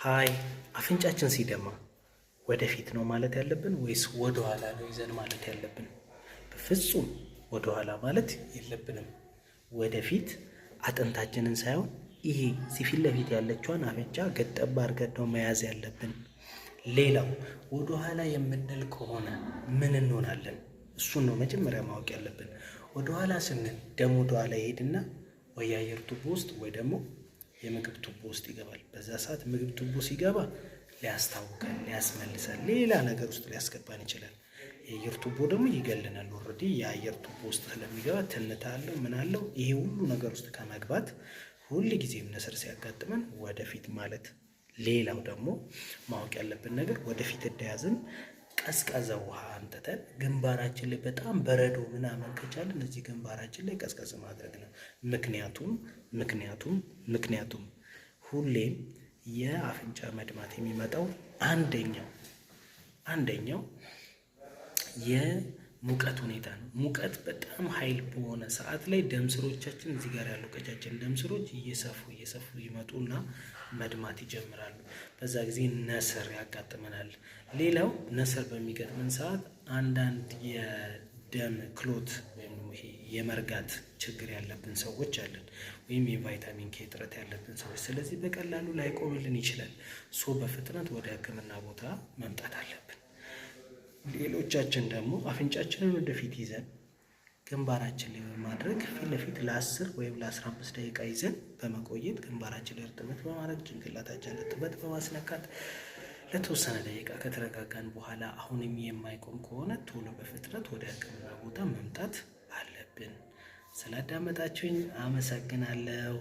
Hi፣ አፍንጫችን ሲደማ ወደፊት ነው ማለት ያለብን ወይስ ወደኋላ ነው ይዘን ማለት ያለብን? በፍጹም ወደኋላ ማለት የለብንም። ወደፊት አጥንታችንን ሳይሆን ይሄ ፊት ለፊት ያለችዋን አፍንጫ ገጠብ አድርገን ነው መያዝ ያለብን። ሌላው ወደኋላ የምንል ከሆነ ምን እንሆናለን? እሱን ነው መጀመሪያ ማወቅ ያለብን። ወደኋላ ስንል ደም ወደኋላ ይሄድና ወይ የአየር ቱቦ ውስጥ ወይ ደግሞ የምግብ ቱቦ ውስጥ ይገባል። በዛ ሰዓት ምግብ ቱቦ ሲገባ ሊያስታውከን፣ ሊያስመልሰን፣ ሌላ ነገር ውስጥ ሊያስገባን ይችላል። የአየር ቱቦ ደግሞ ይገልናል። Already የአየር ቱቦ ውስጥ ስለሚገባ ትንታ አለው፣ ምን አለው፣ ይሄ ሁሉ ነገር ውስጥ ከመግባት ሁል ጊዜም ነስር ሲያጋጥመን ወደፊት ማለት። ሌላው ደግሞ ማወቅ ያለብን ነገር ወደፊት እንደያዝን ቀዝቃዛ ውሃ አምጥተን ግንባራችን ላይ፣ በጣም በረዶ ምናምን ከቻልን እዚህ ግንባራችን ላይ ቀዝቀዝ ማድረግ ነው። ምክንያቱም ሁሌም የአፍንጫ መድማት የሚመጣው አንደኛው የሙቀት ሁኔታ ነው። ሙቀት በጣም ኃይል በሆነ ሰዓት ላይ ደም ስሮቻችን፣ እዚህ ጋር ያሉ ቀጫጭን ደም ስሮች እየሰፉ እየሰፉ ይመጡና መድማት ይጀምራሉ። በዛ ጊዜ ነስር ያጋጥመናል። ሌላው ነስር በሚገጥመን ሰዓት አንዳንድ የደም clot ወይም ደግሞ ይሄ የመርጋት ችግር ያለብን ሰዎች አለን፣ ወይም የ vitamin K እጥረት ያለብን ሰዎች። ስለዚህ በቀላሉ ላይቆምልን ይችላል። So በፍጥነት ወደ ሕክምና ቦታ መምጣት አለብን። ሌሎቻችን ደግሞ አፍንጫችንን ወደፊት ይዘን ግንባራችን ላይ በማድረግ ፊት ለፊት ለ10 ወይም ለ15 ደቂቃ ይዘን በመቆየት፣ ግንባራችን ላይ እርጥበት በማድረግ፣ ጭንቅላታችን እርጥበት በማስነካት ለተወሰነ ደቂቃ ከተረጋጋን በኋላ አሁንም የማይቆም ከሆነ ቶሎ በፍጥነት ወደ ሕክምና ቦታ መምጣት አለብን። ስላዳመጣችሁኝ አመሰግናለሁ።